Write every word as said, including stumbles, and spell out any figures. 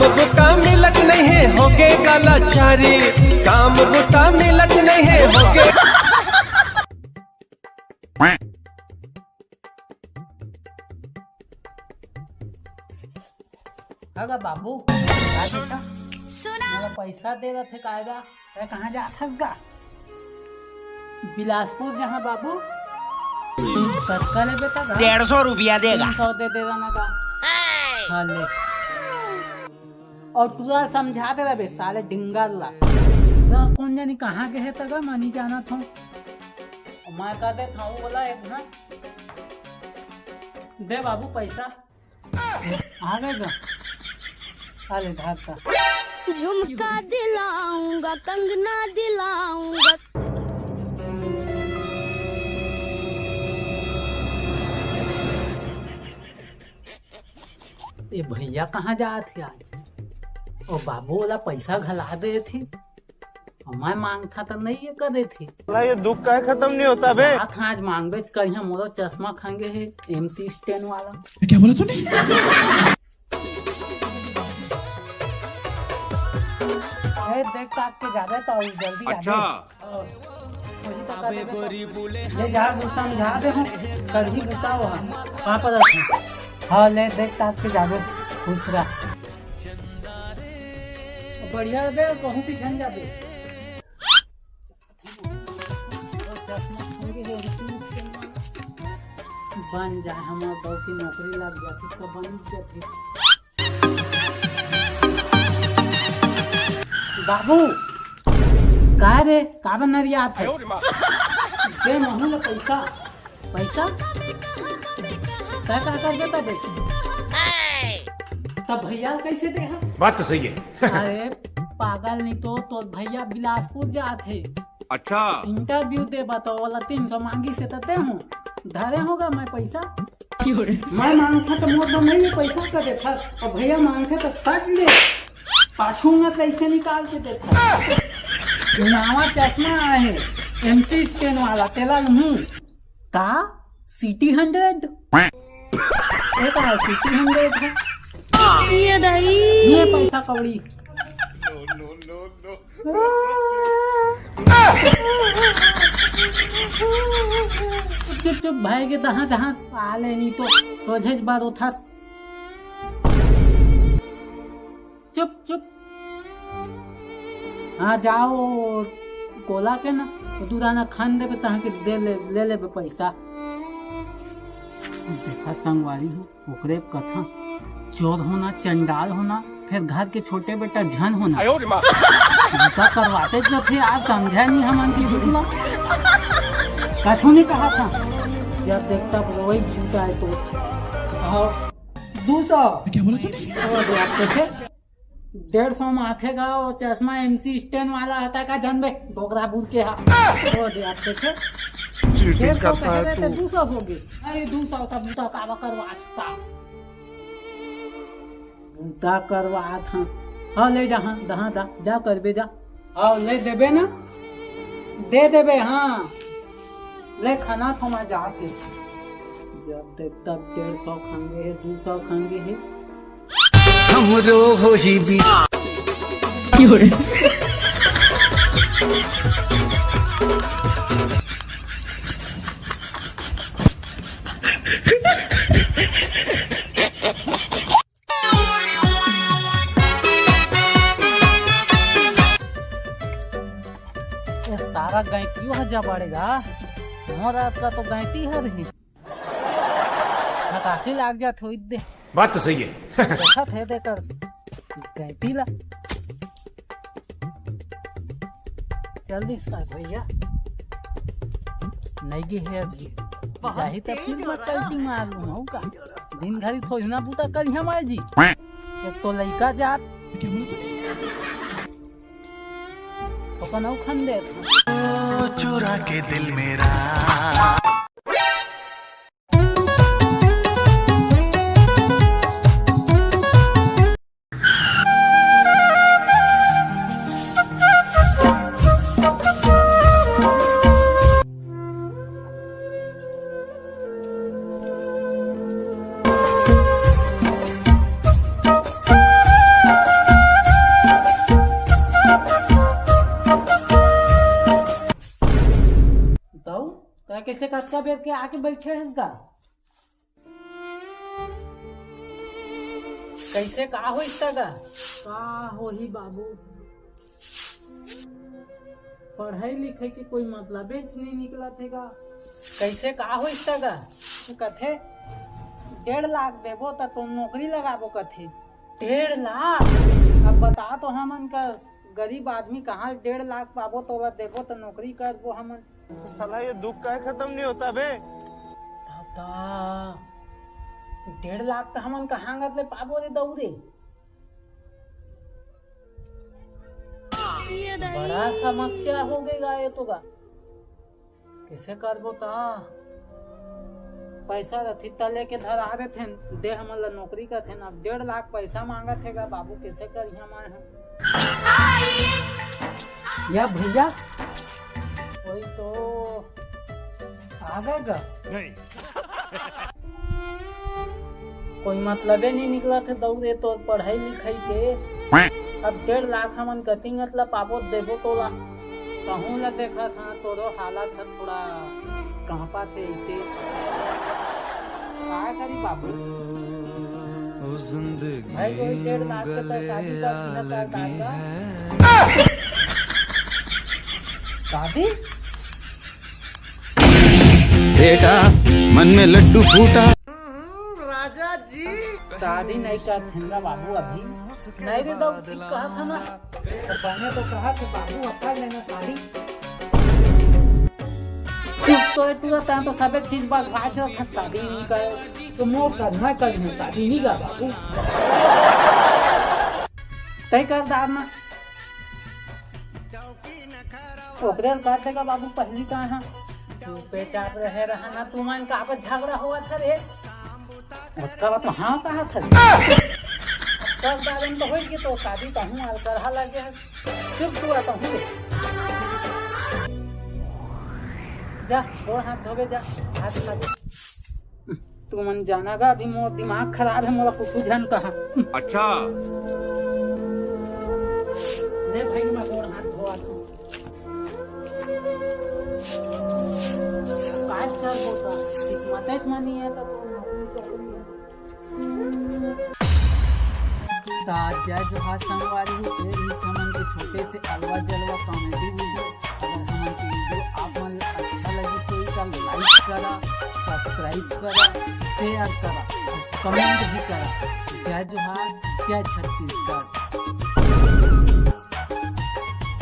बुता मिलत नहीं है, होगे गलाचारी। काम बुता मिलत नहीं है, होगे। अगर बाबू, का बेटा? सुना। मोला पैसा दे रथे कायदा। तै कहाँ जात हस गा? बिलासपुर जहाँ बाबू। कतका लेबे त गा? डेढ़ सौ रुपया देगा। तीन सौ दे देगा ना गा? हाँ, ले। और पूरा समझा दे रहे साले डिंगर ला। ना कौन जानी कहाँ गए है तगा, मैं नहीं जाना था। मैं कह दे था, वो बोला एक ना। दे बाबू पैसा। आ गए गा? आ ले, धार का। झुमका दिलाऊंगा, कंगना दिलाऊंगा। ए भैया कहाँ जात हे आज? ओ बाबू वाला पैसा घला दे थे। अउ मैं मांगथा त नहीं ये करे थे। साला ये दुख काहे खत्म नहीं होता बे? साथ आज मांगबेच करिहा, मोरो चश्मा खंगे हे, एमसी स्टैन वाला। क्या बोला तूने? ए, देख ताक के जाबे त जल्दी आबे। अच्छा। वही तो कर देबे तो। ले जा, तू समझा दे हम, कल ही बुता हुआ। कहाँ पर रखे? हाँ, ले देख ताक के जाबे, खुश रह। बढ़िया बे, कहूँ की झन जाबे। बन जाए, हमार बहू की नौकरी लग जाती तो बन जाती। बाबू, का रे, का बनरियात हे? दे महू ला पैसा। पैसा? तै का कर देता बे? तब भैया कैसे दे हा? बात तो सही है। अरे पागल, नहीं तो तोर भैया बिलासपुर जात हे। अच्छा। इंटरव्यू देबा तो वाला तीन सौ मांगी से तते हूँ। धरे होगा मैं पैसा। मैं मांगथा तो मोर बर नहीं है पैसा का देखा। और भैया मांगथे तो सट ले। पाछू में कैसे निकाल के देखा। नवा चश्मा आए है, एमसी स्टैन वाला, तेला लूं। का? City hundred? ये का है, सिटी हंड्रेड है? ये दाई। ये पैसा कौड़ी। चुप, चुप, भाई के दहा, दहा साले, नहीं तो सोझे ज बात होथस। चुप, चुप। हाँ, जाओ, कोला के ना, दू दाना खान देबे, तहाँ के दे ले, ले लेबे पैसा। देखा संगवारी हो, ओकरे कथा, चोर होना, चंडाल होना, फिर घर के छोटे बेटा झन होना। आयो रे माँ। बूता करवाते ज रथे, आज समझा नहीं हमन की बिल्कुल। कछु नहीं कहा था। जब देखता वही झूठा है तो। हाँ, दू सौ। क्या बोला तूने? ओ, दे आप देखे। डेढ़ सौ में आथे गा, वो चश्मा एमसी स्टैन वाला हता का, जानबे, डोकरा बूढ़ के हा। वो दे आप देखे। चीटिंग डेढ़ सौ करता कहे है रहे तू। थे, दू सौ हो गए। अरे, दू सौ का बूता का बकर वास्ता। बूता करवात हाँ। हाँ, ले जा, हाँ, दहा दा, जा करबे जा। हाँ, ले देबे ना? दे देबे, हाँ। ले खाना थोमा जाके। जब देख तब डेढ़ सौ खांगे हे, दू सौ खांगे हे। हमरो होही भी। ये सारा गैंतियो ह जबड़ेगा। मोर रात का तो गैंती हर ही। खटासी लाग जात होई दे। बात तो सही है। देखत हे देकर गैंती ला। चल दिस का भैया। नहीं गे हे अभी। बहुत जाही त तेज फिर हो मैं रहा है। कल्टी मार लूँ, हूँ का? दिन घड़ी थोड़ी ना बूता करिहा माय जी। एक तो लइका जात। ओकर नौ खन देत। ओ चुरा के दिल मेरा। कइसे कतका बेर के आके बइठे हस गा? कइसे का होइस त गा? का होही बाबू, पढ़ई लिखई के कोई मतलबेच नइ निकलत हे गा। कइसे का होइस त गा? कथे डेढ़ लाख देबो त तो नौकरी लगाबो कथे। डेढ़ लाख? अब बता तो हमन का गरीब आदमी कहाँ डेढ़ लाख पाबो, तोला देबो त नौकरी करबो हमन। साला ये दुख काहे खत्म नहीं होता बे? दादा, डेढ़ लाख त हमन कहाँ गत ले पाबो रे दऊ रे? ये दाई। बड़ा समस्या हो गई गा ये तो गा। कइसे करबो ता? पैसा रथित त लेके धरा देथेन, दे हमन ला नौकरी करथेन। अब डेढ़ लाख पैसा मांगत हे गा बाबू, कइसे करिहा मैं ह? या भैया, कोई तो आ गए गा? नहीं। कोई मतलबे नइ निकलत हे दऊ रे तोर पढ़ई लिखई के। अब डेढ़ लाख हमन कतिंगत ला पाबो देबो तोला। तहूँ ला देखत हँव, तोरो हालत ह थोड़ा कांपत हे अइसे। का करी बाबू? भाई, वही डेढ़ लाख के तो शादी कर दिया कर दादा। शादी? बेटा, मन में लड्डू फूटा। शादी नइ करथेन गा बाबू अभी। नहीं रे दऊ, ठीक कहत हस ना। तो बने तो कहत हे बाबू, अब कर लेना शादी। चुप तो हे तू, तैं तो सबे चीज बगवाच रथस, शादी नइ कर। तो मोर करना करना शादी नइ गा बाबू। तय कर दार ना। ओकरे ल कर देगा बाबू, पहली कहाँ? चुपे चाप रहे रहा ना, तुमन का आपस झगड़ा होवत हे रे? ओतका बात हाँ कहा था। कर दार तो होई के तो शादी कहूँ आल करहा लगे हस। चुप तू आता हूँ रे। जा, गोड़ हाथ धोबे जा, हाथ खा दे। तुमन जाना गा, अभी मोर दिमाग खराब हे, मोला कुछु झन कहा। अच्छा। ले भाई, मैं गोड़ हाथ धोवत हँव। काज कर होता, किस्मत में नहीं है तो तुम नौकरी से दूर है। त जय जोहार संगवारी हो, ये रहिस हमन के छोटे से अलवा जलवा comedy video। अगर हमन के video आप मन ला अच्छा लगिस होही त like करा, subscribe करा, share करा, comment भी करा। जय जोहार, जय छत्तीसगढ़।